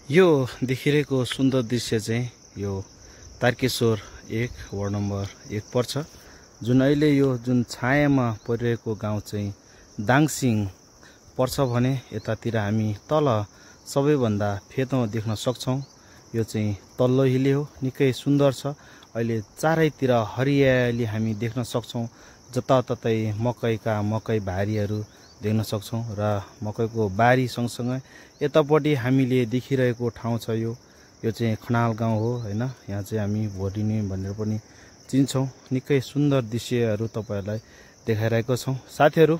यो देखिरहेको सुन्दर दृश्य चाहिँ यो तारकेश्वर 1 वार्ड नम्बर 1 पर्छ। जुन अहिले यो जुन छायामा परिरहेको गाउँ चाहिँ दाङसिङ पर्छ भने यतातिर हामी तल सबैभन्दा फेदमा देख्न सक्छौं। यो चाहिँ तल्लो हिल्ली हो, निकै सुन्दर छ। अहिले चारैतिर हरियाली हामी देख्न सक्छौं। जताततै मकै बारीहरू देख्न सक्छौं र मकैको बारी सँगसँगै यतापट्टि हामीले देखिरहेको ठाउँ छ यो चाहिँ खनाल गाउँ हो हैन। यहाँ चाहिँ हामी भोटिनी भनेर पनि चिन्छौं। निकै सुन्दर दृश्यहरू तपाईहरुलाई देखाइरहेको छौं। साथीहरु,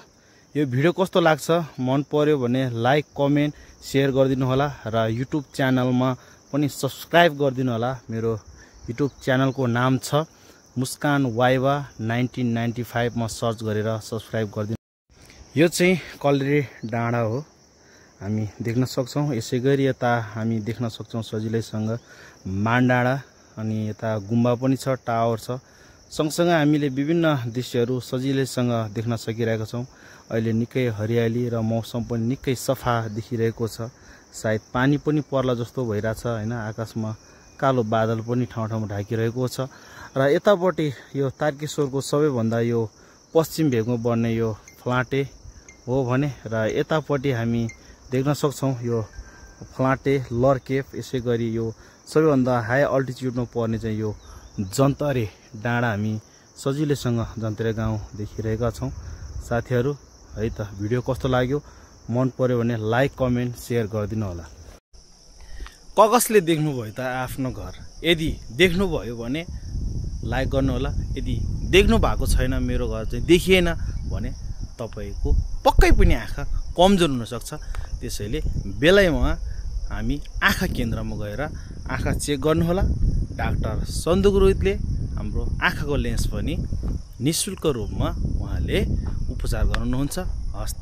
यो भिडियो कस्तो लाग्छ, मन पर्यो भने लाइक कमेन्ट शेयर गरिदिनु होला र युट्युब च्यानलमा पनि सब्स्क्राइब गरिदिनु होला। मेरो युट्युब च्यानलको नाम छ मुस्कान वाइवा 1995 मा सर्च गरेर सब्स्क्राइब गरिदिनु। यो चाहिँ कलरी डाँडा हो, हामी देख्न सक्छौं। यसैगरी यता हामी देख्न सक्छौं सजिलैसँग मान डाँडा, अनि यता गुम्बा पनि छ, टावर छ। सँगसँगै हामीले विभिन्न दृश्यहरू सजिलैसँग देख्न सकिरहेका छौं। अहिले निकै हरियाली र मौसम पनि निकै सफा देखिरहेको छ। सायद पानी पनि पर्ला जस्तो भइराछ हैन। आकाशमा कालो बादल पनि ठाउँ ठाउँमा ढाकिरहेको छ र यतापट्टि यो तारकेश्वरको सबैभन्दा यो पश्चिम भेगमा बन्ने यो फ्लाटे हो भने र यतापट्टि हामी देख्न सक्छौं यो फ्लाटे लरकेप। यसैगरी यो सबैभन्दा हाई अल्टिट्युडमा पर्ने चाहिँ यो जन्तरे डाँडा हामी सजिलैसँग जन्तरे गाउँ देखिरहेका छौं। साथीहरु, है त भिडियो कस्तो लाग्यो, मन पर्यो भने लाइक कमेन्ट शेयर गरिदिनु होला। कसले देख्नुभयो त आफ्नो घर? यदि देख्नुभयो भने लाइक गर्नु होला। यदि देख्नु भएको छैन, मेरो घर चाहिँ देखिएन भने तपाईको पक्कै पनि आँखा कमजोर हुन सक्छ। त्यसैले बेलैमा हामी आँखा केन्द्रमा गएर आँखा चेक गर्नु होला। डाक्टर सन्दुक रोहितले हाम्रो आँखाको लेन्स पनि निशुल्क रूपमा उहाँले उपचार गर्नुहुन्छ। हस्त